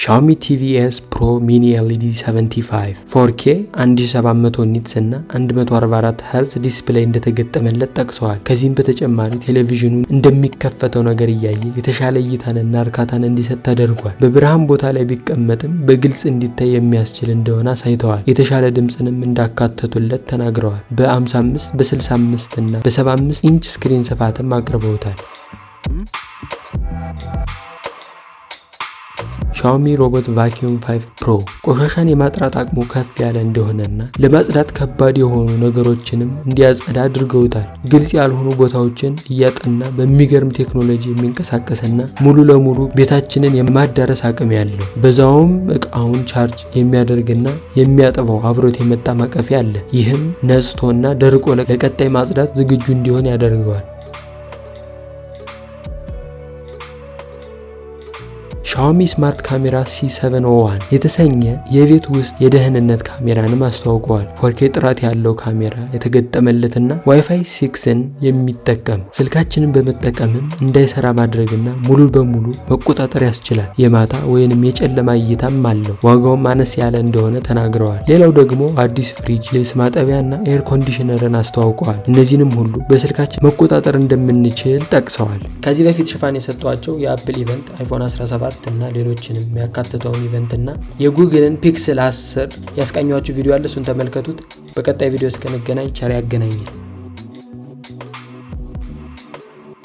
Xiaomi TV S Pro Mini LED 75 4K 1700 nits እና 144 ኸርዝ display እንደተገጠመለት ጠቅሰዋል። ከዚህም በተጨማሪ ቴሌቪዥኑ እንደሚከፈተው ነገር እያየ የተሻለ እይታንና እርካታን እንዲሰጥ ተደርጓል። በብርሃን ቦታ ላይ ቢቀመጥም በግልጽ እንዲታይ የሚያስችል እንደሆነ አሳይተዋል። የተሻለ ድምፅንም እንዳካተቱለት ተናግረዋል። በ55፣ በ65 እና በ75 ኢንች screen ስፋትም አቅርበውታል። Xiaomi Robot Vacuum 5 Pro ቆሻሻን የማጥራት አቅሙ ከፍ ያለ እንደሆነና ለማጽዳት ከባድ የሆኑ ነገሮችንም እንዲያጸዳ አድርገውታል። ግልጽ ያልሆኑ ቦታዎችን እያጠና በሚገርም ቴክኖሎጂ የሚንቀሳቀስና ሙሉ ለሙሉ ቤታችንን የማዳረስ አቅም ያለው፣ በዛውም እቃውን ቻርጅ የሚያደርግና የሚያጥበው አብሮት የመጣ ማቀፊያ አለ። ይህም ነጽቶና ደርቆ ለቀጣይ ማጽዳት ዝግጁ እንዲሆን ያደርገዋል። Xiaomi Smart Camera C701 የተሰኘ የቤት ውስጥ የደህንነት ካሜራንም አስተዋውቀዋል። 4K ጥራት ያለው ካሜራ የተገጠመለትና ዋይፋይ 6ን የሚጠቀም፣ ስልካችንን በመጠቀምም እንዳይሰራ ማድረግና ሙሉ በሙሉ መቆጣጠር ያስችላል። የማታ ወይንም የጨለማ እይታም አለው። ዋጋውም አነስ ያለ እንደሆነ ተናግረዋል። ሌላው ደግሞ አዲስ ፍሪጅ፣ ልብስ ማጠቢያና air conditioner ን አስተዋውቀዋል። እነዚህንም ሁሉ በስልካችን መቆጣጠር እንደምንችል ጠቅሰዋል። ከዚህ በፊት ሽፋን የሰጧቸው የ Apple event፣ iPhone 17 እና ሌሎችንም የሚያካትተውን event እና የ Google ን Pixel 10 ያስቃኘኋችሁ ቪዲዮ አለ። እሱን ተመልከቱት። በቀጣይ ቪዲዮ እስከንገናኝ ቸር ያገናኘን።